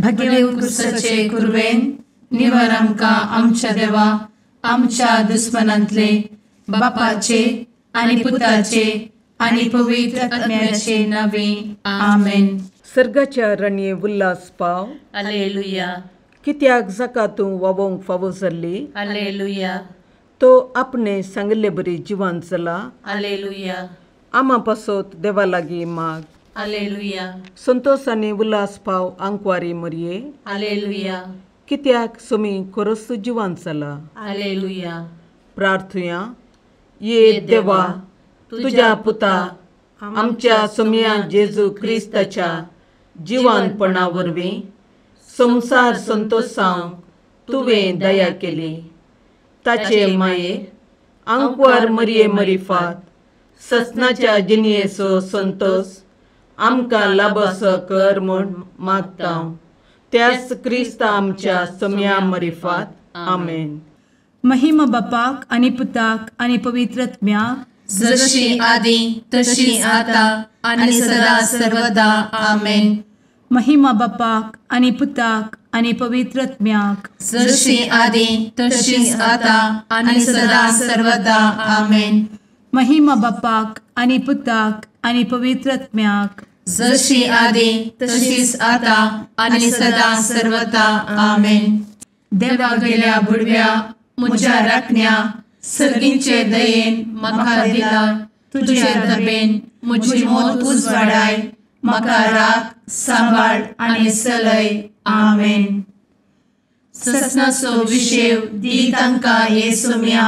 भगेवन क्रिस्ताचे कुरवेन निवार आमकां आमच्या देवा आमच्या दुस्मनांतले बापाचे आनी पुताचे आनी पवित्र आत्म्याचे नावे आमेन. सर्गाच्या रणये उल्हास पाव. हालेलुया. कित्याक जाका तूं वावोंक फावो जाल्ली. हालेलुया. तो आपणे सांगिल्ले बरी जिवान जाला. हालेलुया. आमा पासत देवा लागीं माग. हालेलुया. संतोष आनी उल्हास पाव आंकवारी मरये. हालेलुया. कित्याक सोमी खरोच जिवान जाला. हालेलुया. प्रार्थुया. ये देवा तुज्या पुता आमच्या सोमया जेजू क्रिस्ताच्या जिवानपणा वरवीं संवसार संतोषांक तुवें दया केली. ताचे माये आंकवार मरये मरिफात ससनाच्या जिणयेचो संतोष आमकां लाभसो कर म्हूण मागता त्याच क्रिस्ता आमच्या सोमया मरिफात. आमेन. महिमा बापाक आनी पुताक आनी पवित्र आत्म्याक, जशी आदी तशी आता आनी सदा सर्वदा. आमेन. महिमा बापाक आनी पुताक आनी पवित्र आत्म्याक, जशी आदी तशी आता आनी सदा सर्वदा. आमेन. महिमा बापाक आनी पुताक आनी पवित्र आत्म्याक, जशी आदी तशीच आता आनी सदा सर्वदा. आमेन. देवा गेल्या बुडव्या म्हज्या राखण्या सर्गींचे दयेन म्हाका दिला तुजे दबेन म्हजी मोत उजवाडाय म्हाका राख सांबाळ आनी सलय. आमेन. ससनाचो विशेव दी तांकां हे सोम्या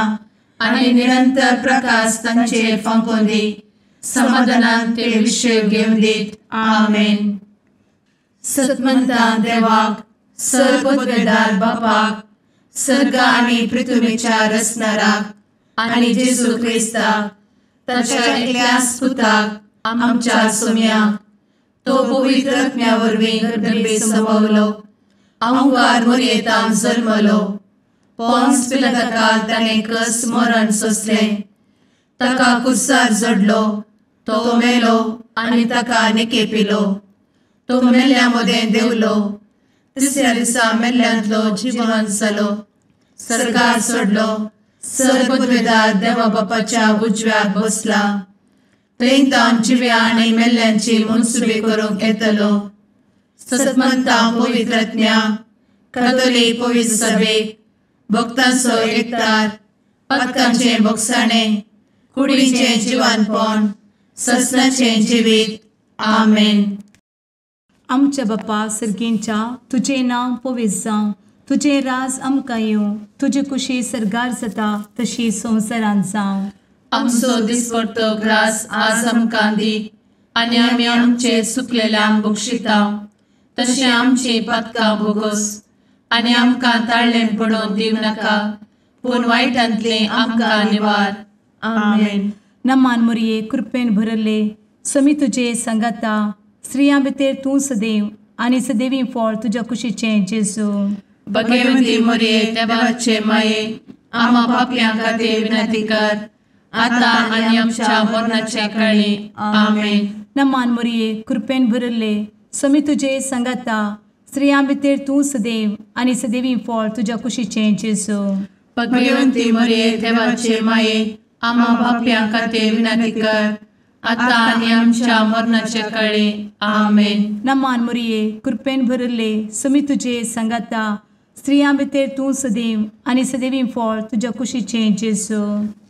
आनी निरंतर प्रकाश तांचेर फांकोवन दी. समाधानान ते विशेव घेवन दीत. आमेन. सतमंता देवाक सर्वपदवेदार बापाक सर्ग आनी पृथ्वीच्या रचणाराक आनी जेजू क्रिस्ताक ताच्या एकल्याच पुताक आमच्या सोम्याक तो पवित्र आत्म्या वरवीं गर्भे संभवलो आंकार मोरयेतान जल्मलो पोन्स पिलाताकाल ताणें कस मरण सोंसलें ताका कुर्सार जडलो तो मेलो आनी ताका निकेपिलो तो मेल्ल्या मदें देंवलो तिसऱ्या दिसा मेल्ल्यांतलो जिवन जालो सर्गार सोडलो सर्वपदवेदार देवा बापाच्या उजव्याक बसला थंय तावन जिव्या आनी मेल्ल्यांची मनसुबी करूंक येतलो. सतमंता पवित्र आत्म्या कातोलीक पवित्र सभेक भक्तांचो एकतार पातकांचें भोगसाणें कुडीचें जिवानपण ससनाचें जिवीत. आमेन. आमच्या बापा सर्गींच्या तुजें नांव पवित्र जावं, तुजें राज आमकां येवं, तुजी कुशी सर्गार जाता तशी संवसारांत जावं. आमचो दिसपडतो ग्रास आज आमकां दी आनी आमी आमचे सुकलेल्यांक बक्षिता तशें आमची पातकां भोगोस आनी आमकां ताळ्ळें पडोवन दिवं नाका पूण वायटांतलें आमकां निवार. आमेन. नमान मोरये कृपेन भरले समी तुजे सांगाता स्त्रियां भितर तूं सदैव आनी सदैवी फळ तुज्या कुशीचें जेजू. भगवंती मोरये देवाचे माये आमा पापयां खातीर विनंती कर आता आनी आमच्या मरणाच्या काळी. आमेन. नमान मोरये कृपेन भरले समी तुजे सांगाता स्त्रियां भितर तूं सदैव आनी सदैवी फळ तुज्या कुशीचें जेजू. भगवंती मोरये देवाचे माये आमा पापयां खातीर विनंती कर आता आनी आमच्या मरणाच्या काळी. आमेन. नमान मोरये कृपेन भरले समी तुजे सांगाता स्त्रियां भितर तूं सदैव आनी सदैवी फळ तुज्या कुशीचें जेजू.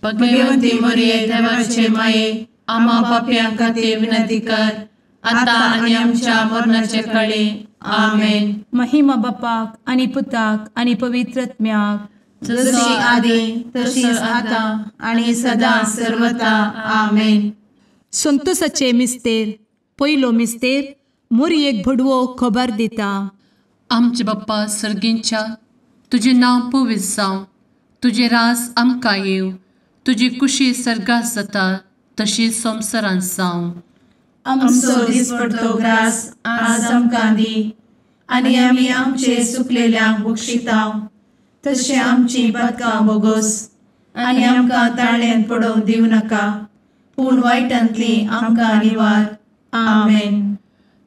भगवंती मोरये देवाचे माये आमा पापयां खातीर विनंती कर आता आनी आमच्या मरणाच्या काळी. आमेन. महिमा बापाक आनी पुताक आनी पवित्र आत्म्याक, जशी आदी तशीच आता आनी सदा सर्वता. आमेन. संतोषाचे मिस्तेर पयलो मिस्तेर मोरयेक भडवो खबर दिता. आमचे बाप्पा सर्गींच्या तुजें नांव पवित्र जावं, तुजें राज आमकां येवं, तुजी कुशी सर्गात जाता तशी संवसारांत जावं. आमचो दिसपडतो ग्रास आज आमकां दी आनी आमी आमचे सुकलेल्यांक बक्षिता तशें आमची पातकां भोगोस आनी आमकां ताळ्ळेंत पडोवंक दिवं नाका पूण वायटांतली आमकां निवार. आमेन.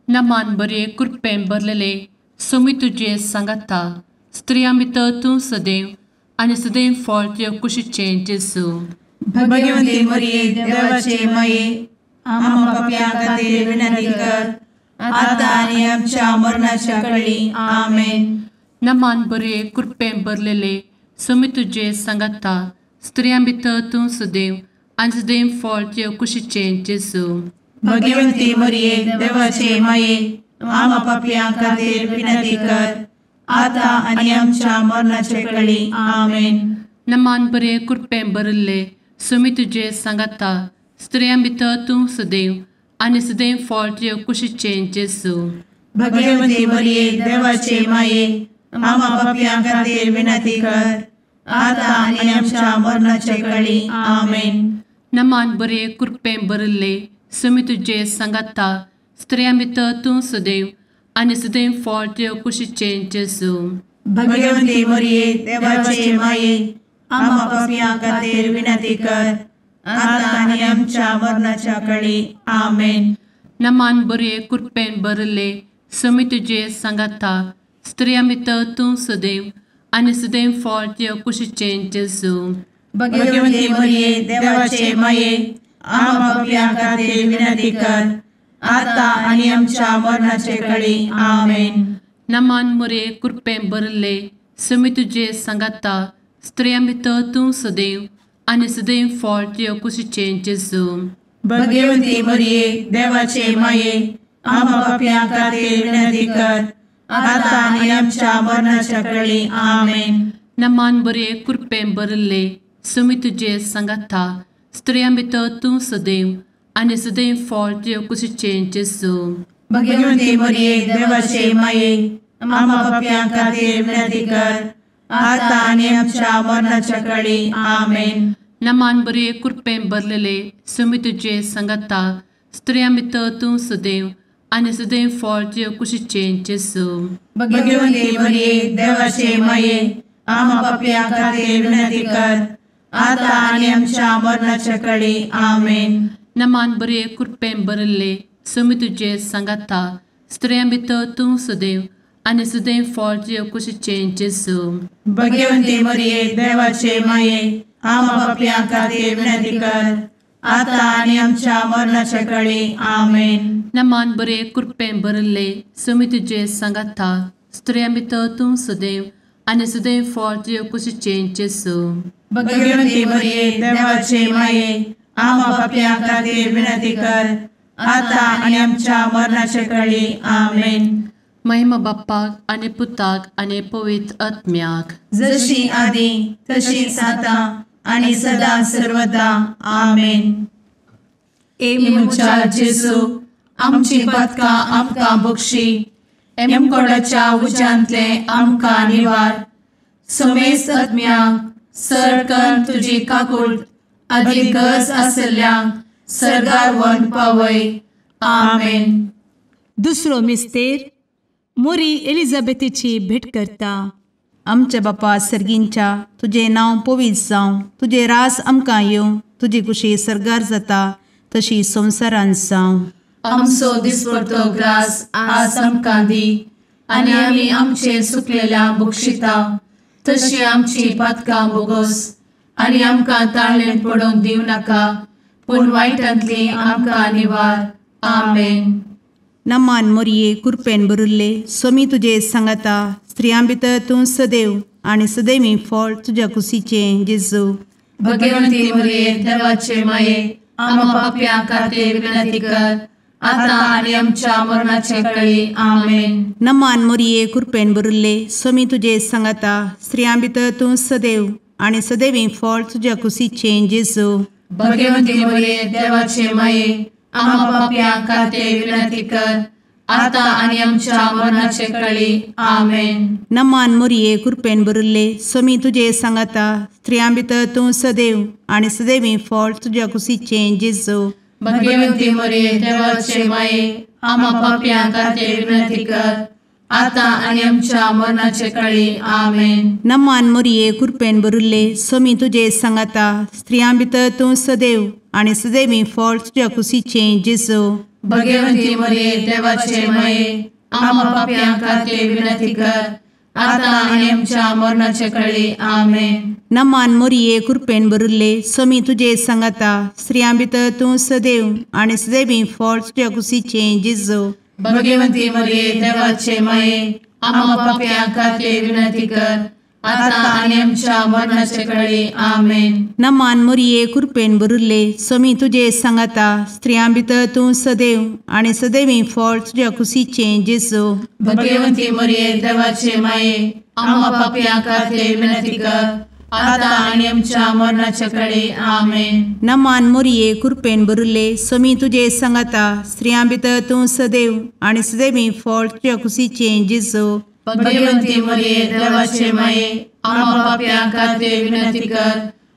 नमान बरे कृपेन भरलेले सोमी तुजे सांगाता, स्त्रियां भितर तूं सदैव आनी सदैव फळ तुज्या कुशीचें जेजू। भगवती मरिये देवाचे माये, आम्हा पाप्यां खातीर विनंती कर, आतां आनी आमच्या मरणाच्या कळी। आमेन। नमान बरे कृपेन भरलेले, सोमी तुजे सांगाता, स्त्रियां भितर तूं सदैव आनी सदैव फळ तुज्या कुशीचें जेजू। भगवती मरिये देवाचे माये, आम्हा पाप्यां खातीर विनंती कर, आतां आनी आमच्या मरणाच्या कळी। आमेन। नमान बरे कृपेन भरलेले, सोमी तुजे सांगाता, स्त्रियां भितर तूं सदैव आनी सदैव फळ तुज्या कुशीचें जेजू। भगवती मरिये देवाचे माये, आम्हा पाप्यां खातीर विनंती कर, आतां आनी आमच्या मरणाच्या कळी। आमेन। नमान बरे कृपेन भरलेले, सोमी तुजे सांगाता, स्त्रियां भितर तूं सदैव आनी सदैव फळ तुज्या कुशीचें जेजू। भगवती मरिये देवाचे माये, आम्हा पाप्यां खातीर विनंती कर, आतां आनी आमच्या मरणाच्या कळी। आमेन। नमान बरे कृपेन भरलेले, सोमी तुजे सांगाता, स्त्रियां भितर तूं सदैव आनी सदैव फळ तुज्या कुशीचें जेजू। भगवती मरिये देवाचे माये, आम्हा पाप्यां खातीर विनंती कर, आतां आनी आमच्या मरणाचे कळी। आमेन। नमान मरिये कृपेन भरलेले, सोमी तुजे सांगाता, स्त्रियां भितर तूं सदैव आनी सदैव फळ तुज्या कुशीचें जेजू। भगवती मरिये देवाचे माये, आम्हा पाप्यां खातीर विनंती कर, आतां आनी आमच्या मरणाच्या कळी। आमेन। नमान बरे कृपेन भरलेले, सोमी तुजे सांगाता, स्त्रियां भितर तूं सदैव आनी सदैव फळ तुज्या कुशीचें जेजू। भगवती मरिये देवाचे माये, आम्हा पाप्यां खातीर विनंती कर, आतां आनी आमच्या मरणाच्या कळी। आमेन। नमान बरे कृपेन भरलेले, सोमी तुजे सांगाता, स्त्रियां भितर तूं सदैव आनी सदैव फळ तुज्या कुशीचें जेजू। भगवती मरिये देवाचे माये, आम्हा पाप्यां खातीर विनंती कर, आतां आनी आमच्या मरणाच्या कळी। आमेन। नमान बरे कृपेन भरलेले, सोमी तुजे सांगाता, स्त्रियां भितर तूं सदैव आनी सदैव फळ तुज्या कुशीचें जेजू। भगवती मरिये देवाचे माये, आम्हा पाप्यां खातीर विनंती कर, आतां आनी आमच्या मरणाच्या कळी। आमेन। नमान बरे कृपेन भरलेले, सोमी तुजे सांगाता, स्त्रियां भितर तूं सदैव आनी सदैव फळ तुज्या कुशीचें जेजू। भगवती मरिये देवाचे माये, आम्हा पाप्यां खातीर विनंती कर, आतां आनी आमच्या मरणाच्या कळी। आमेन। महिमा बाप्पाक आनी पुताक आनी पवित्र आत्म्याक, जशी आदी तशीच आतां आनी सदा सर्वदा। आमेन। ए म्हज्या जेजू, आमची पातकां आमकां बक्षी, एमकोडाच्या उज्यांतले आमकां निवार, समेस्त आत्म्यांक सरकन तुजी काकूट आदी गरज आशिल्ल्यांक सर्गार व्हरून पावय। आमेन। दुसरो मिस्तेर मोरी एलिझाबेथीची भेट करता। आमच्या बापा सर्गींच्या, तुजें नांव पवित्र जावं, तुजें रास आमकां येवं, तुजी कुशी सर्गार जाता तशी संवसारांत जावं। आमचो दिसपडतो ग्रास आज आमकां दी, आनी आमी आमचे सुकलेल्या बक्षिता तशी आमची पातकां बोगोस, आनी आमकां ताळेन पडोवंक दिवं नाका, पूण वायटांतली आमकां निवार। आमेन। नमान मोरये कृपेन भरिल्ले, सोमी तुजे सांगाता, स्त्रियां भितर तूं सदैव आनी सदैवी फळ तुज्या कुशीचें जेजू। भगवंती मोरये देवाचे माये, आम्हा पाप्यां खातीर विनंती कर, आतां आनी आमच्या मरणाचे कळी। आमेन। नमान मोरये कृपेन भरिल्ले, सोमी तुजे सांगाता, स्त्रियां भितर तूं सदैव आनी सदैवी फळ तुज्या कुशीचें जेजू। भगवंती मोरये देवाचे माये, आम्हा पाप्यां खातीर विनंती कर, आतां आनी आमच्या मरणाचे कळी। आमेन। नमान मोरये कृपेन भरिल्ले, सोमी तुजे सांगाता, स्त्रियां भितर तूं सदैव आनी सदैवी फळ तुज्या कुशीचें जेजू। भगवंती मोरये देवाचे माये, आम्हा पाप्यां खातीर विनंती कर, आतां आनी आमच्या मरणाचे कळी। आमेन। नमान मोरये कृपेन भरिल्ले, सोमी तुजे सांगाता, स्त्रियां भितर तूं सदैव आनी सदैवी फळ तुज्या कुशीचें जेजू। भगवंती मोरये देवाचे माये, आमा पापयां खातीर विनंती कर आतां आनी आमच्या मरणाचे कळी. आमेन. नमान मोरये कृपेन भरिल्ले स्वामी तुजे सांगाता, स्त्रियां भितर तूं सदैव आनी सदैवी फळ तुज्या कुशीचें जेजू. भगवंती मरिये देवाचे माये आमा पापयां खातीर विनंती कर आतां आनी आमच्या मरणाचे कळी. आमेन. नमान मोरये कृपेन भरिल्ले स्वामी तुजे सांगाता, स्त्रियां भितर तूं सदैव आनी सदैवी फळ तुज्या कुशीचें जेजू. भगवंती मरिये देवाचे माये आमा पापयां खातीर विनंती कर आतां आनी आमच्या मरणाचे कळी. आमेन. नमान मोरये कृपेन भरिल्ले स्वामी तुजे सांगाता, स्त्रियां भितर तूं सदैव आनी सदैवी फळ तुज्या कुशीचें जेजू. भगवंती मरिये देवाचे माये आमा पापयां खातीर विनंती कर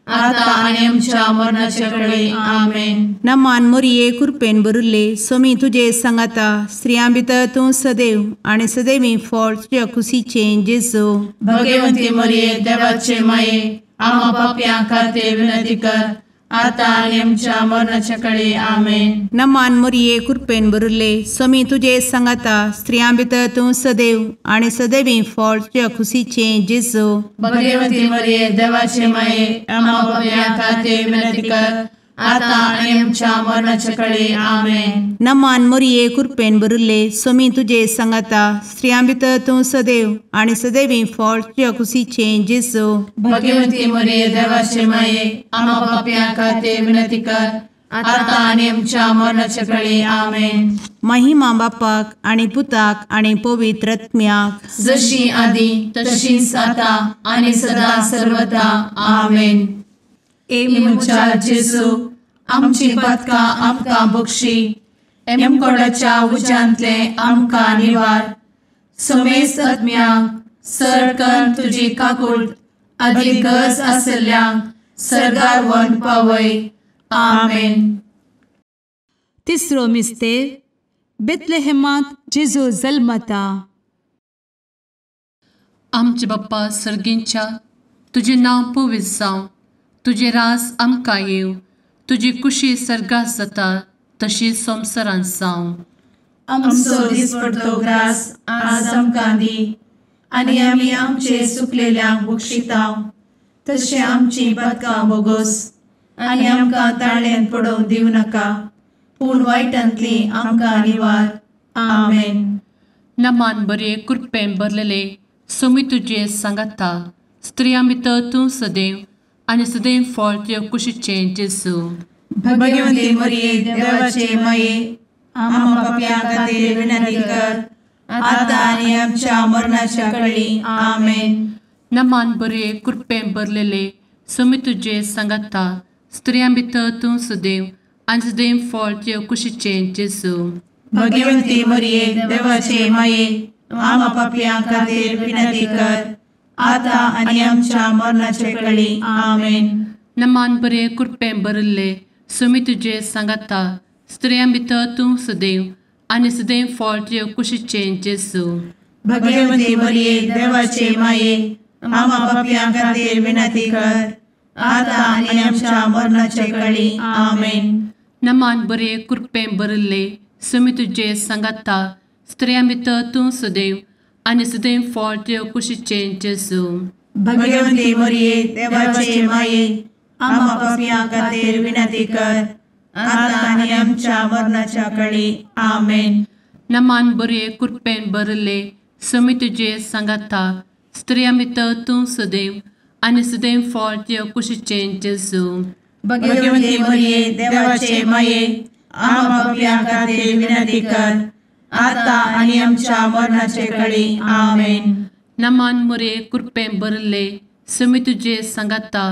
आतां आनी आमच्या मरणाचे कळी. आमेन. नमान मोरये कृपेन भरिल्ले स्वामी तुजे सांगाता, स्त्रियां भितर तूं सदैव आनी सदैवी फळ तुज्या कुशीचें जेजू. भगवंती मरिये देवाचे माये आमा पापयां खातीर विनंती कर आतां आनी आमच्या मरणाचे कळी. आमेन. नमान मोरये कृपेन भरिल्ले स्वामी तुजे सांगाता, स्त्रियां भितर तूं सदैव आनी सदैवी फळ तुज्या कुशीचें जेजू. भगवंती मरिये देवाचे माये आमा पापयां खातीर विनंती कर आतां आनी आमच्या मरणाचे कळी. आमेन. नमान मोरये कृपेन भरिल्ले स्वामी तुजे सांगाता, स्त्रियां भितर तूं सदैव आनी सदैवी फळ तुज्या कुशीचें जेजू. भगवंती मरिये देवाचे माये आमा पापयां खातीर विनंती कर आतां आनी आमच्या मरणाचे कळी. आमेन. महिमा बापाक आनी पुताक आनी पवित्र आत्म्याक, जशी आदी तशीच आतां आनी सदा सर्वदा. आमेन. ए म्हज्या जेजू आमची पातकां आमकां बक्षी, एमकोडाच्या उज्यांतले आमकां निवार, समेस्त आत्म्यांक सरकन तुजी काकूट आदी गरज आसल्ल्यांक सर्गार व्हरून पावय. आमेन. तिसरो मिस्तेर बेथलेहेमांत जेजू जल्मता. आमचे बाप्पा सर्गींच्या, तुजें नांव पवित्र जावं, तुजें राज आमकां येवं, तुजी कुशी सर्गात जाता तशी संवसारांत जावं. आमचो दिसपडतो ग्रास आज आमकां दी आनी आमी आमचे सुकलेल्यांक बक्षिता तशें आमची पातकां बोगोस आनी आमकां ताळ्यान पडोवंक दिवं नाका, पूण वायटांतली आमकां निवार. आमेन. नमान बरे कृपेन भरलेले स्वामी तुजे सांगाता, स्त्रियां भितर तूं सदैव आनी सदैव फळ तुज्या कुशीचें जेजू. भगवंती मरिये देवाचे माये आमा पापयां खातीर विनंती कर आतां आनी आमच्या मरणाच्या कळी. आमेन. नमान बरे कृपेन भरलेले स्वामी तुजे सांगाता, स्त्रियां भितर तूं सदैव आनी सदैव फळ तुज्या कुशीचें जेजू. भगवंती मरिये देवाचे माये आमा पापयां खातीर विनंती कर आतां आनी आमच्या मरणाचे कळी. आमेन. नमान बरे कृपेन भरिल्ले स्वामी तुजे सांगाता, स्त्रियां भितर तूं सदैव आनी सदैव फळ तुज्या कुशीचें जेजू. भगवंती मरिये देवाचे माये आमा पापयां खातीर विनंती कर आतां आनी आमच्या मरणाचे कळी. आमेन. नमान बरे कृपेन भरिल्ले स्वामी तुजे सांगाता, स्त्रियां भितर तूं सदैव आनी सदैव फळ तुज्या कुशीचें जेजू. भगवंती मरिये देवाचे माये आमा पापयां खातीर विनंती कर आतां आनी आमच्या मरणाच्या कळी. आमेन. नमान बरे कृपेन भरिल्ले स्वामी तुजे सांगाता, स्त्रियां भितर तूं सदैव आनी सदैव फळ तुज्या कुशीचें जेजू. भगवंती मरिये देवाचे माये आमा पापयां खातीर विनंती कर आतां आनी आमच्या मरणाचे कळी. आमेन. नमान मोरे कृपेन भरिल्ले स्वामी तुजे सांगाता,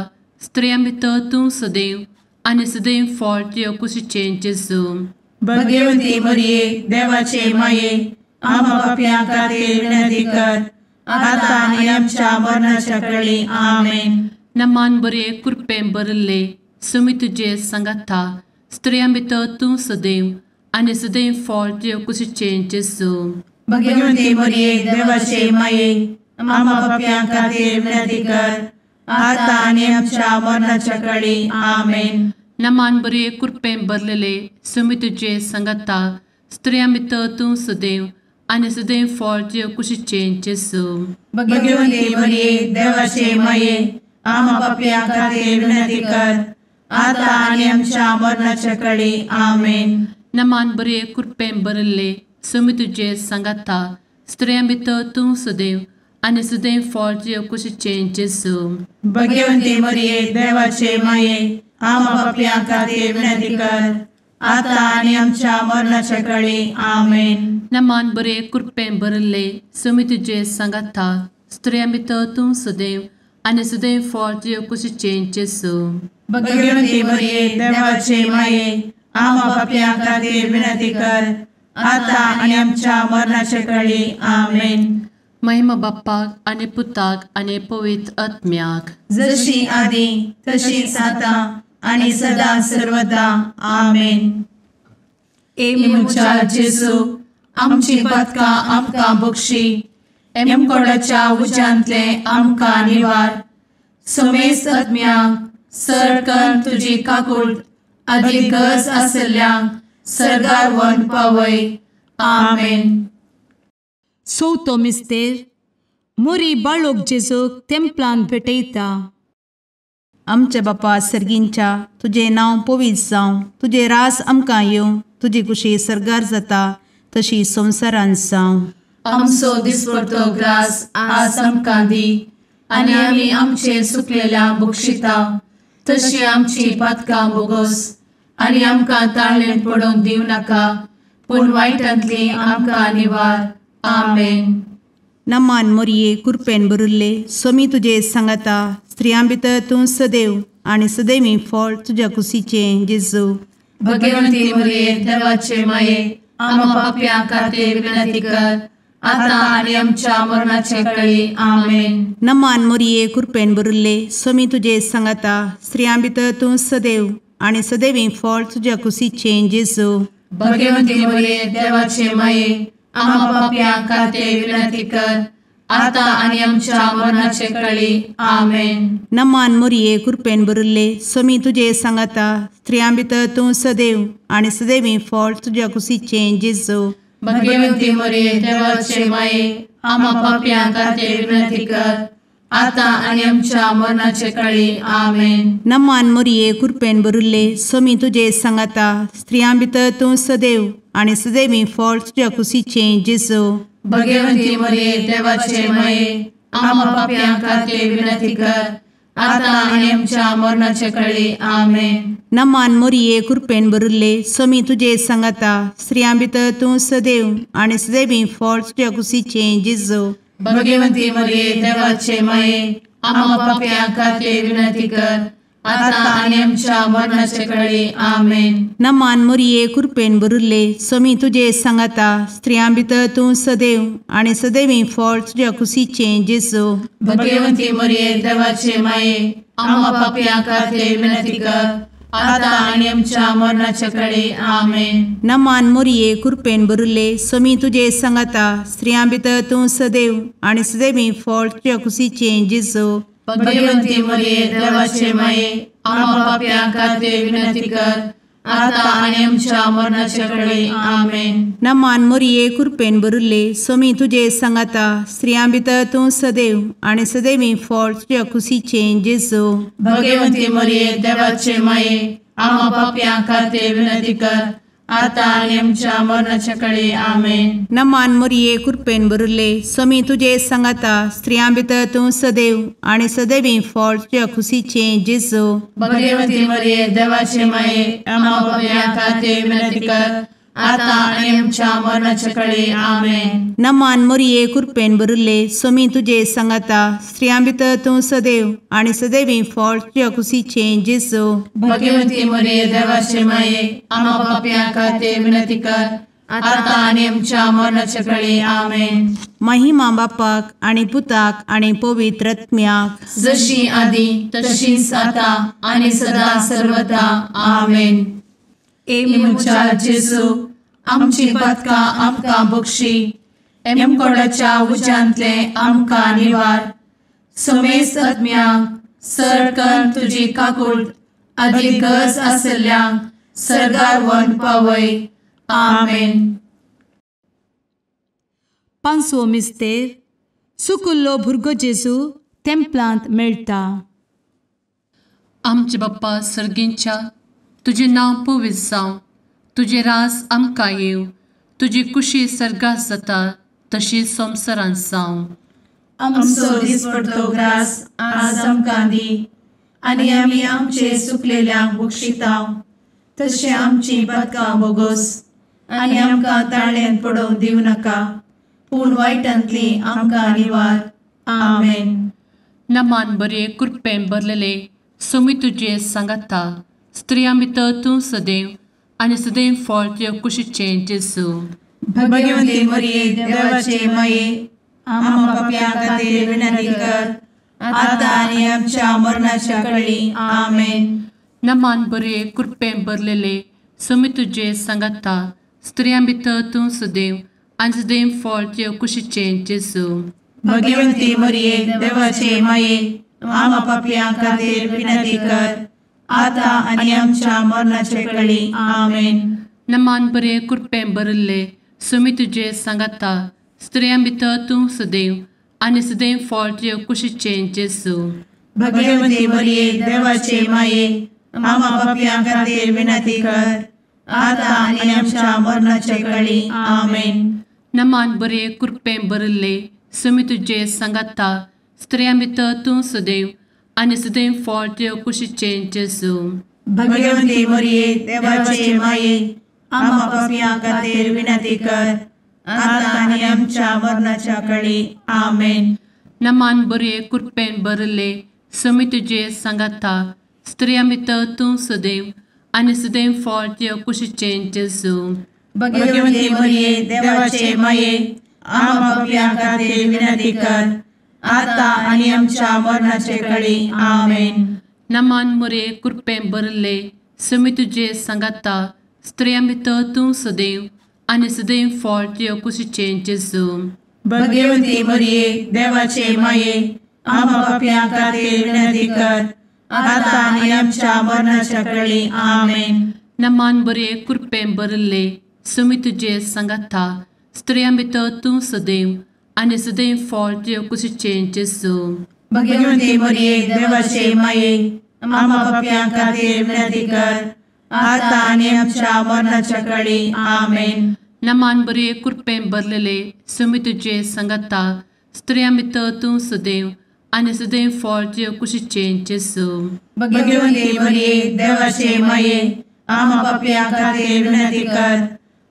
स्त्रियां भितर तूं सदैव आनी सदैव फळ तुज्या कुशीचें जेजू. भगवंती मरिये देवाचे माये आमा पापयां खातीर विनंती कर आतां आनी आमच्या मरणाच्या कळी. आमेन. नमान बरे कृपेन भरिल्ले स्वामी तुजे सांगाता, स्त्रियां भितर तूं सदैव आनी सदैव फळ तुज्या कुशीचें जेजू. भगवंती मरिये देवाचे माये आमा पापयां खातीर विनंती कर आतां आनी आमच्या मरणाच्या कळी. आमेन. नमान बरे कृपेन भरलेले स्वामी तुजे सांगाता, स्त्रियां भितर तूं सदैव आनी सदैव फळ तुजे कुशीचें जेजू. भगवंती मरिये देवाचे माये, आमा पापयां खातीर विनंती कर, आतां आनी आमच्या मरणाच्या कळी. आमेन. नमान बरे कृपेन भरिल्ले, स्वामी तुजे सांगाता, स्त्रियां भितर तूं सदैव आनी सदैव फळ तुजे कुशीचें जेजू. भगवंती मरिये देवाचे माये, आमा पापयां खातीर विनंती कर, आतां आनी आमच्या मरणाच्या कळी. आमेन. नमान बरे कृपेन भरिल्ले, स्वामी तुजे सांगाता, स्त्रियां भितर तूं सदैव आनी सदैव फळ तुजे कुशीचें जेजू. भगवंती मरिये देवाचे माये, आमा पापयां खातीर विनंती कर, आतां आनी आमच्या मरणाच्या कळी. आमेन. महिमा बाप्पाक आनी पुताक आनी पवित्र आत्म्याक, जशी आदी तशीच आतां आनी सदा सर्वदा. आमेन. ए म्हज्या जेजू, आमची पातकां आमकां बक्षी, एमकोडाच्या उज्यांतले आमकां निवार, समेस्त आत्म्यांक सरकन तुजी काकूट आदी गरज आसल्ल्यांक सर्गार व्हरून पावय. आमेन. चवथो मिस्तेर. मोरी बाळोक जेजूक तेंपलान भेटयता. आमच्या बापा सर्गींच्या, तुजें नांव पवित्र जावं, तुजें राज आमकां येवं, तुजी कुशी सर्गार जाता तशी संवसारांत जावं. आमचो दिसपडतो ग्रास आज आमकां दी, आनी आमी आमचे सुकलेल्या बक्षिता तशी आमची पातकां बोगोस, आनी आमकां ताळेन पडोवंक दिवं नाका, पूण वायटांतली आमकां निवार. आमेन. नमान मोरये कुरपेन भरिल्ले, स्वामी तुजे सांगाता, स्त्रियां भितर तूं सदैव आनी सदैवी फळ तुज्या कुशीचें जेजू. भगवंती मरिये देवाचे माये, आमा पापयां खातीर विनंती कर, आतां आनी आमच्या मरणाचे कळी. आमेन. नमान मोरये कुरपेन भरिल्ले, स्वामी तुजे सांगाता, स्त्रियां भितर तूं सदैव आनी सदैवी फळ तुज्या कुशीचें जेजू. भगवंती मरिये देवाचे माये, आमा पापयां खातीर विनंती कर, आतां आनी आमच्या मरणाचे कळी. आमेन. नमान मोरये कुरपेन भरिल्ले, स्वामी तुजे सांगाता, स्त्रियां भितर तूं सदैव आनी सदैवी फळ तुज्या कुशीचें जेजू. भगवंती मरिये देवाचे माये, आमा पापयां खातीर विनंती कर, आतां आनी आमच्या मरणाचे कळी. आमेन. नमान मोरये कुरपेन भरिल्ले, स्वामी तुजे सांगाता, स्त्रियां भितर तूं सदैव आनी सदैवी फळ तुज्या कुशीचें जेजू. भगवंती मरिये देवाचे माये, आमा पापयां खातीर विनंती कर, आतां आनी आमच्या मरणाचे कळी. आमेन. नमान मोरये कुरपेन भरिल्ले, स्वामी तुजे सांगाता, स्त्रियां भितर तूं सदैव आनी सदैवी फळ तुज्या कुशीचें जेजू. भगवंती मरिये देवाचे माये, आमा पापयां खातीर विनंती कर, आतां आनी आमच्या मरणाचे कळी. आमेन. नमान मोरये कुरपेन भरिल्ले, स्वामी तुजे सांगाता, स्त्रियां भितर तूं सदैव आनी सदैवी फळ तुज्या कुशीचें जेजू. भगवंती मरिये देवाचे माये, आमा पापयां खातीर विनंती कर, आतां आनी आमच्या मरणाचे कळी. आमेन. नमान मोरये कुरपेन भरिल्ले, स्वामी तुजे सांगाता, स्त्रियां भितर तूं सदैव आनी सदैवी फळ तुज्या कुशीचें जेजू. भगवंती मरिये देवाचे माये, आमा पापयां खातीर विनंती कर, आतां आनी आमच्या मरणाचे कळी. आमेन. नमान मोरये कुरपेन भरिल्ले, स्वामी तुजे सांगाता, स्त्रियां भितर तूं सदैव आनी सदैवी फळ तुज्या कुशीचें जेजू. भगवंती मरिये देवाचे माये, आमा पापयां खातीर विनंती कर, आतां आनी आमच्या मरणाचे कळी. आमेन. नमान मोरये कुरपेन भरिल्ले, स्वामी तुजे सांगाता, स्त्रियां भितर तूं सदैव आनी सदैवी फळ तुज्या कुशीचें जेजू. भगवंती मरिये देवाचे माये, आमा पापयां खातीर विनंती कर, आतां आनी आमच्या मरणाचे कळी. आमेन. नमान मोरये कुरपेन भरिल्ले, स्वामी तुजे सांगाता, स्त्रियां भितर तूं सदैव आनी सदैवी फळ तुज्या कुशीचें जेजू. भगवंती मरिये देवाचे माये, आमा पापयां खातीर विनंती कर, आतां आनी आमच्या मरणाचे कळी. आमेन. महिमा बापाक आनी पुताक आनी पवित्र आत्म्याक, जशी आदी तशीच आतां आनी सदा सर्वदा. आमेन. ए म्हज्या जेजू, आमची पातकां आमकां बक्षी, एमकोडाच्या उज्यांतले आमकां निवार, समेस्त आत्म्यांक सरकन तुजी काकूट आदी गरज आसल्ल्यांक सर्गार व्हरून पावय. आमेन. पांचवो मिस्तेर सुकुल्लो भुरगो जेजू तेंपलांत मेळटा. आमचे बाप्पा सर्गींच्या, तुजें नांव पवित्र जावं, तुजें राज आमकां येवं, तुजी कुशी सर्गात जाता तशी संवसारांत जावं. आमचो दिसपडतो ग्रास आज आमकां दी आनी आमी आमचे सुकलेल्यांक बक्षिता तशें आमची पातकां बोगोस आनी आमकां ताळ्यांत पडोवंक दिवं नाका, पूण वायटांतली आमकां निवार. आमेन. नमान बरे कृपेन भरलेले सोमी तुजे सांगाता, स्त्रियां भितर तूं सदैव आनी सदैव फळ तुजे कुशीचें जेजू. भगवंती मरिये देवाचे माये, आम्हा पाप्यां खातीर विनंती कर आतां आनी आमच्या मरणाच्या कळी. आमेन. नमान बरे कृपेन भरलेले सोमी तुजे सांगाता, स्त्रियां भितर तूं सदैव आनी सदैव फळ तुजे कुशीचें जेजू. भगवंती मरिये देवाचे माये, आम्हा पाप्यां खातीर विनंती कर आतां आनी आमच्या मरणाच्या कळी. आमेन. नमान बरे कृपेन भरिल्ले सोमी तुजे सांगाता, स्त्रियां भितर तूं सदैव आनी सदैव फळ तुजे कुशीचें जेजू. भगवंती मरिये देवाचे माये, आम्हा पाप्यां खातीर विनंती कर आतां आनी आमच्या मरणाच्या कळी. आमेन. नमान बरे कृपेन भरिल्ले सोमी तुजे सांगाता, स्त्रियां भितर तूं सदैव आनी सदैव फळ तुजे कुशीचें जेजू. भगवंती मरिये देवाचे माये, आम्हा पाप्यां खातीर विनंती कर आतां आनी आमच्या मरणाच्या कळी. आमेन. नमान बरे कृपेन भरिल्ले सोमी तुजे सांगाता, स्त्रियां भितर तूं सदैव आनी सदैव फळ तुजे कुशीचें जेजू. भगवंती मरिये देवाचे माये, आम्हा पाप्यां खातीर विनंती कर आतां आनी आमच्या मरणाचे कळी. आमेन. नमान मरिये कृपेन भरिल्ले सोमी तुजे सांगाता, स्त्रियां भितर तूं सदैव आनी सदैव फळ तुजे कुशीचें जेजू. भगवंती मरिये देवाचे माये, आम्हा पाप्यां खातीर विनंती कर आतां आनी आमच्या मरणाच्या कळी. आमेन. नमान बरे कृपेन भरिल्ले सोमी तुजे सांगाता, स्त्रियां भितर तूं सदैव आनी सदैव फळ तुजे कुशीचें जेजू. भगवंती मरिये देवाचे माये, आम्हा पाप्यां खातीर विनंती कर आतां आनी आमच्या मरणाच्या कळी. आमेन. नमान बरे कृपेन भरलेले सोमी तुजे सांगाता, स्त्रियां भितर तूं सदैव आनी सदैव फळ तुजे कुशीचें जेजू. भगवंती मरिये देवाचे माये, आम्हा पाप्यां खातीर विनंती कर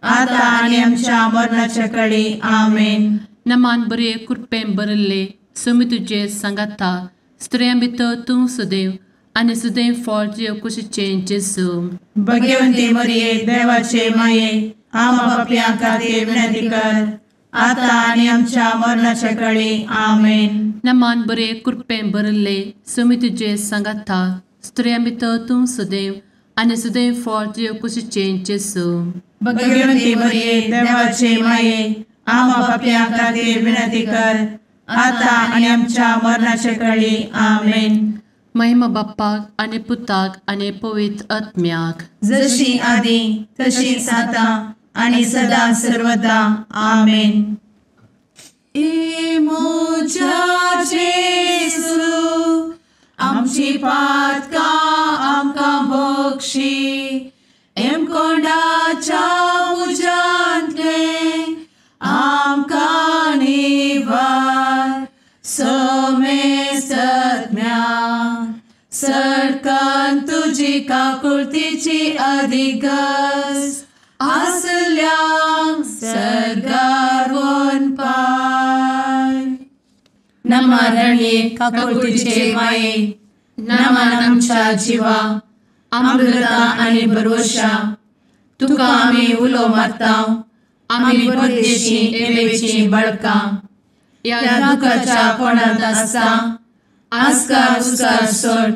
आतां आनी आमच्या मरणाच्या कळी. आमेन. नमान बरे कृपेन भरिल्ले सोमी तुजे सांगाता, स्त्रियां भितर तूं सदैव आनी सदैव फळ तुजे कुशीचें जेजू. भगवंती मरिये देवाचे माये, आम्हा पाप्यां खातीर विनंती कर आतां आनी आमच्या मरणाच्या कळी. आमेन. नमान बरे कृपेन भरिल्ले सोमी तुजे सांगाता, स्त्रियां भितर तूं सदैव आनी सदैव फळ तुजे कुशीचें जेजू. भगवंती मरिये देवाचे माये, आम्हा पाप्यां खातीर विनंती कर आतां आनी आमच्या मरणाच्या कळी. आमेन. महिमा बाप्पाक आनी पुताक आनी पवित्र आत्म्याक, जशी आदी तशीच आतां आनी सदा सर्वदा. आमेन. ए म्हज्या जेजू, आमची पातकां आमकां बक्षी, एमकोंडाच्या उज्यांतलें आमकां निवार, समेस्तज्ञा सरकान तुजी काकुळतीची अधिगस आसल्यांक सर्गार वनपाय. नमरणे काकुळतीचे माये, नमन आमच्या जिवा, अमृता आनी भरवशा, तुका आमी उलो मारता, आमी परदेशी एवेची बळकां, ह्या दुखाच्या कोणांत आसता आस्कार उस्कार सोड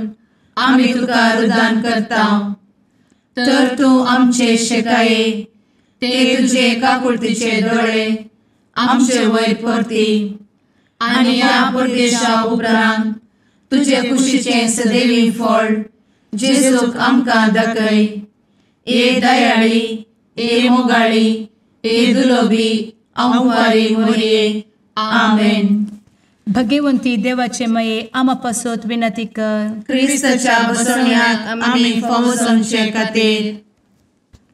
आमी तुका रुदान करता, तर तूं आमचे शेकाये ते तुजे काकुळतीचे दोळे आमचे वयर परती आनी ह्या परदेशा उपरांत तुजे कुशीचें सदैवी फळ जेजूक आमकां दाखय. ए दयाळी, ए मोगाळी, ए दुलोबी आंवकारी मोरये. आमेन. भगवंती देवाचे माये आमा पासत विनंती कर. क्रिस्ताच्या बसवण्याक आमी फावो जावचे खातीर.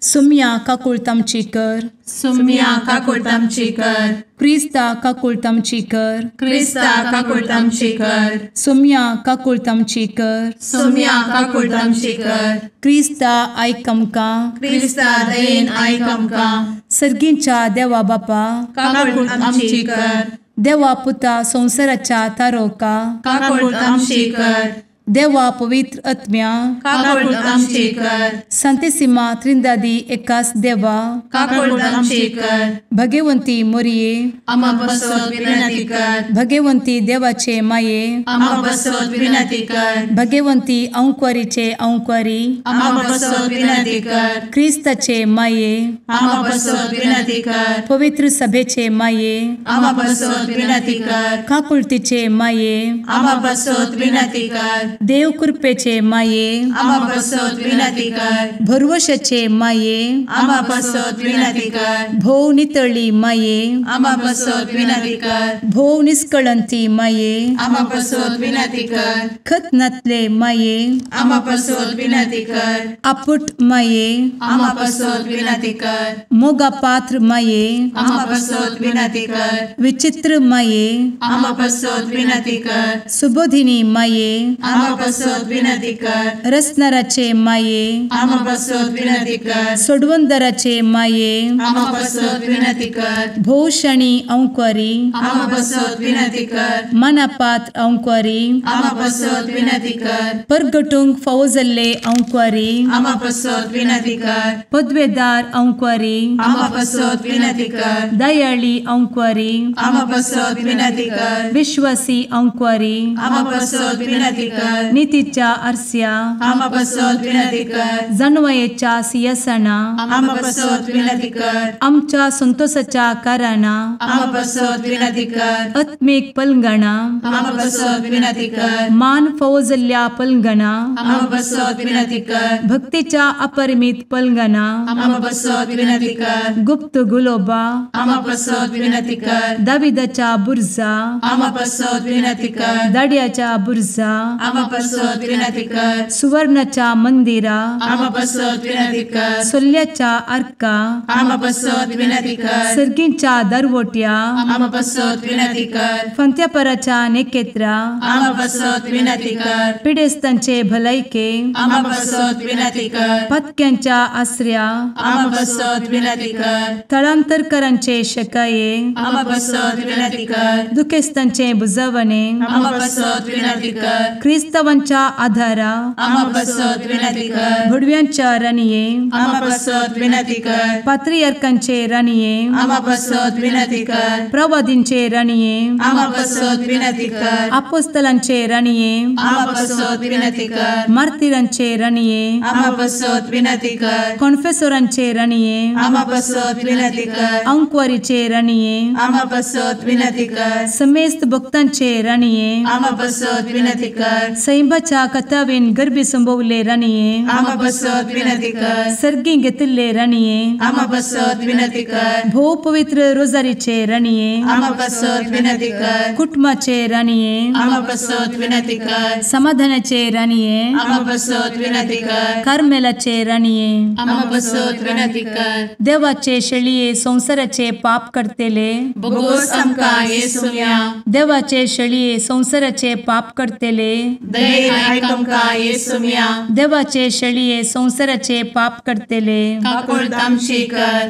सुम्या काकुळट आमची कर. सुम्या काकुळट आमची कर. क्रिस्ता काकुळट आमची कर. क्रिस्ता काकुळट आमची कर. सुम्या काकुळट आमची कर. सुम्या काकुळट आमची कर. क्रिस्ता आयक आमकां. क्रिस्ता दयेन आयक आमकां. सर्गींच्या देवा बापा काकुळट आमची कर. देवा पुता संवसाराच्या तारोका काकुळट आमची कर. देवा पवित्र आत्म्या काकुळट आमची कर. संतेसिमा त्रिंदादी एकास देवा काकुळट आमची कर. भगवंती मोरये आमा पासत विनंती कर. भगवंती देवाचे माये आमा पासत विनंती कर. भगवंती अंकुरीचे अंकुरी आमा पासत विनंती कर. क्रिस्ताचे माये आमा पासत विनंती कर. पवित्र सभेचे माये आमा पासत विनंती कर. काकुळतीचे माये आमा पासत विनंती कर. देव कृपेचे माये आमा पासत विनंती कर. भरवशाचे माये आमा पासत विनंती कर. भोव नितळी माये आमा पासत विनंती कर. भोव निष्कळंती माये आमा पासत विनंती कर. खत नातले माये आमा पासत विनंती कर. आपुट माये आमा पासत विनंती कर. मोगा पात्र माये आमा पासत विनंती कर. विचित्र माये आमा पासत विनंती कर. सुबोधिनी माये आमा पासत विनंती कर. रसनाराचे माये आमा पासत विनंती कर. सोडवंदराचे माये आमा पासत विनंती कर. भोवशणी अंकुरी आमा पासत विनंती कर. मनापात्र अंकुरी आमा पासत विनंती कर. परगटूंक फावो जाल्ले अंकुरी आमा पासत विनंती कर. पदवेदार अंकुरी आमा पासत विनंती कर. दयाळी अंकुरी आमा पासत विनंती कर. विश्वासी अंकुरी आमा पासत विनंती कर. नितीच्या आरस्या आमा पासत विनंती कर. जानवयेच्या सिंहासना आमा पासत विनंती कर. आमच्या संतोषाच्या कारणा आमा पासत विनंती कर. आत्मीक पलंगणा आमा पासत विनंती कर. मान फावो जाल्ल्या पलंगणा आमा पासत विनंती कर. भक्तीच्या अपरिमित पलंगणा आमा पासत विनंती कर. गुप्त गुलोबा आमा पासत विनंती कर. दाविदाच्या बुर्जा आमा पासत विनंती कर. दाड्याच्या बुर्जा आमा पासत विनंती कर. सुवर्णाच्या मंदिरा आमा पासत विनंती कर. सोल्ल्याच्या आर्का आमा पासत विनंती कर. सर्गींच्या दरवट्या आमा पासत विनंती कर. फंत्यापराच्या नेकेत्रा आमा पासत विनंती कर. पिडेस्तांचे भलायके आमा पासत विनंती कर. पत्क्यांच्या आसऱ्या आमा पासत विनंती कर. थळांतरकरांचे शकाये आमा पासत विनंती कर. दुखेस्तांचे बुजवणे आमा पासत विनंती कर. क्रिस्तावांच्या आधारा आमा पासत विनंती कर. भुडव्यांच्या राणये आमा पासत विनंती कर. पात्रियार्कांचे राणये आमा पासत विनंती कर. प्रवादींचे राणये आमा पासत विनंती कर. आपोस्तलांचे राणये आमा पासत विनंती कर. मार्तिरांचे राणये आमा पासत विनंती कर. कॉन्फेसोरांचे राणये आमा पासत विनंती कर. अंकुवारीचे राणये आमा पासत विनंती कर. समेस्त भक्तांचे राणये आमा पासत विनंती कर. सैंबाच्या कथावेन गर्भी संभवले राणये आमा पासत विनंती कर. सर्गी घेतिल्ले राणये आमा पासत विनंती कर. भोव पवित्र रोजारीचे राणये आमा पासत विनंती कर. कुटुंबाचे राणये आमा पासत विनंती कर. समाधानाचे राणये आमा पासत विनंती कर. कार्मेलाचे राणये आमा पासत विनंती कर. देवाचे शेळये संवसाराचे पाप करतेले बोगोस आमकां येसुम्या देवाचे शेळये संवसाराचे पाप करतेले दयेन आयक आमकां येसुम्या देवाचे शेळये संवसाराचे पाप करतेले काकुळट आमची कर.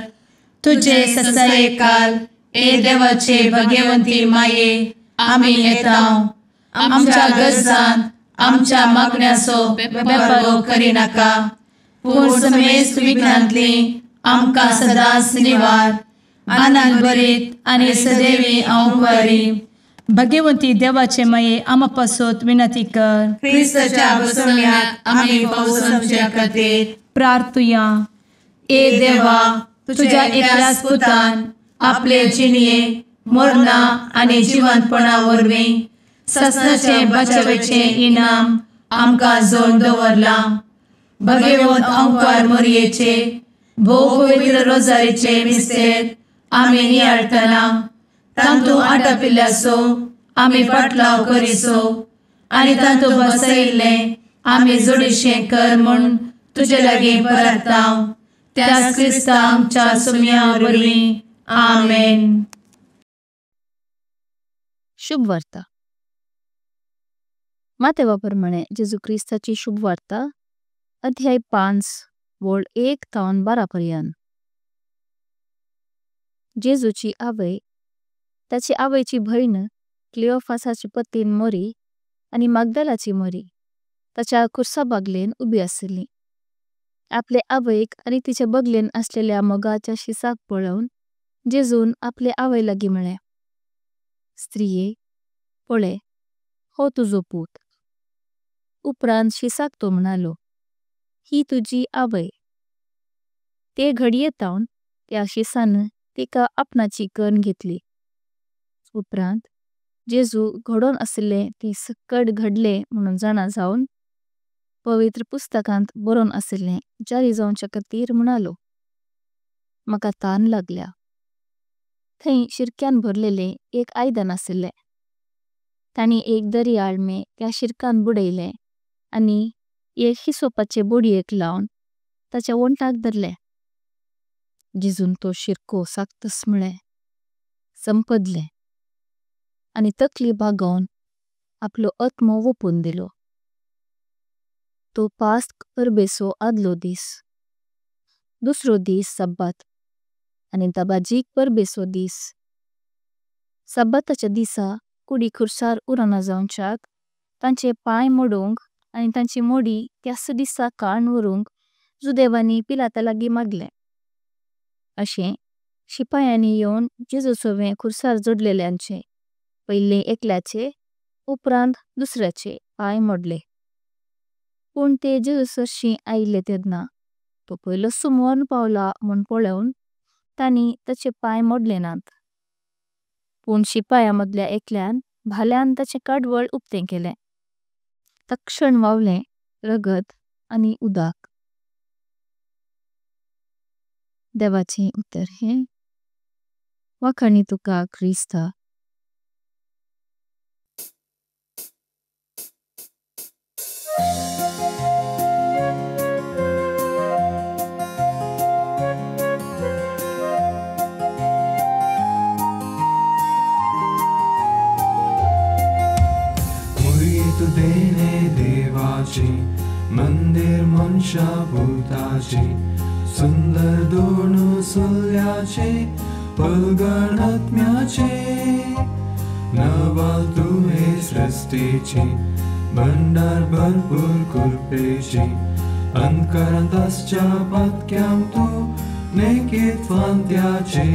तुझे ससायेकाल ए देवाचे भगवंती माये आमी येता आमच्या गरजान आमच्या मागण्याचो बेपारो करिनाका पूण समेस्त विघ्नांतली आमकां सदांच निवार आनंद भरीत आनी सदैवी अंकुरी. भगवंती देवाचे माये आमा पासत विनंती कर. क्रिस्ताच्या बसवण्याक आमी फावो जावचे खातीर प्रार्थुया. ए देवा तुझ्या एकल्याच पुतान आपले जिणये मरणा आनी जिवंतपणा वरवीं ससनाचें बचावेचें इनाम आमकां जोडून दवरलां. भगवंत अंकार मोरयेचे भोव पवित्र रोजारीचे मिस्तेर आमी नियाळटना तांतू आटापिल्ल्याचो आमी पाटलाव करिसो आनी तांतू बसयिल्लें आमी जोडीशें कर म्हूण तुजे लागीं परता त्याच क्रिस्ता आमच्या सुम्या वरवीं आमेन। शुभ वार्ता। मातेवा प्रमाणे जेजू क्रिस्ताची शुभ वार्ता अध्याय 5 वळ 1 तावन 12 पर्यंत। जेजूची आवई ताची आवईची भैण क्लियोफासाची पत्नी मोरी आणि मगदलाची मोरी ताच्या कुर्सा बगलें उभी असली। आपले आवईक आणि तिचे बगलें असलेल्या मोगाच्या शिसाक पळोवन जेजून आपले आवई लागी म्हळे, स्त्रीये पळे हो तुजो पूत। उपरांत शिसाक तो म्हणालो, ही तुजी आवई। ते घडिये तावन त्या शिसान तिका आपणाची करण घेतली। उपरांत जेजू घडों असले ते सक्कड घडले म्हणून जाणा जाऊन पवित्र पुस्तकांत बरोन असले जारी जाऊंच्या खातीर म्हणालो, मका तान लागल्या। थैं शिरक्यान भरलेले एक आयदन असले। ताणी एक दरी आलमे त्या शिरक्यान बुडेले आणि एक हिसोपाचे बोडियेक लावन ताच्या वोंटाक धरले। जेजून तो शिरको साक्तस म्हळे, संपदले आणि तकली बागोवन आपलो आत्मो वोपून दिलो। तो पास्क परबेसो आदलो दिस, दुसरो दिस सब्बात आणि दबाजीक परबेसो दिस। सब्बाताच्या दिसा कुडी खुर्सार उराना जाऊंचाक तांचे पाय मोडुंक आणि तांची मोडी त्यास दिसा काण वरुंक जुदेवानी पिलाता लागी मागले। अशे शिपायानी येवन जेजू सोवे खुर्सार जोडलेल्यांचे पहिले एकल्याचे उपरांत दुसऱ्याचे पाय मोडले। पण ते जेजू सरशी आयिल्ले तेदना तो पयलो सुमोर्ण पावला म्हूण पळोवन तांणी ताचे पाय मोडले नात। पण शिपाया मदल्या एकल्यान भाल्यान ताचे कडवळ उपतें केले। तक्षण वावले रगत आनी उदाक। देवाचे उत्तर हे वाखाणी तुका क्रिस्ता। देवाची मंदिर मनशा भूताची सुंदर दोन सुल्याचे पलगणात्म्याचे नवाल तुहे सृष्टीची भंडार भरपूर कृपेची अंतकरांत आसच्या पातक्यांक तूं नेकीत फांत्याचे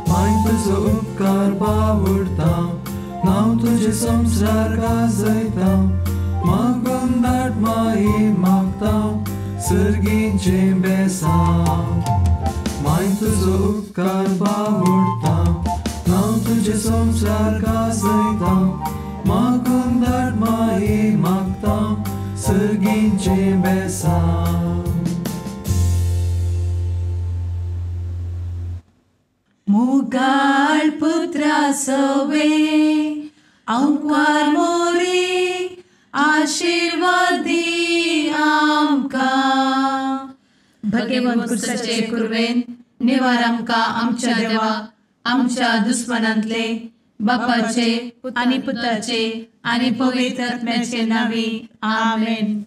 माय तुजो उपकार बावडता नांव तुजें संवसार गाजयता मागून धाड माई मागता सर्गीचें बेसांव माय तुजो उपकार बावडता नांव तुजें संवसार गाजयता मागून धाड माई मागता सर्गीचें बेसांव। मुगाळ पुत्रा सवे अंकार मोरी आशीर्वादी आमकां। भगवंत कुर्साचे कुर्वेन निवार आमकां आमच्या देवा आमच्या दुस्मनांतले बापाचे आनी पुताचे आनी पवित्र आत्म्याचे नांवी आमेन।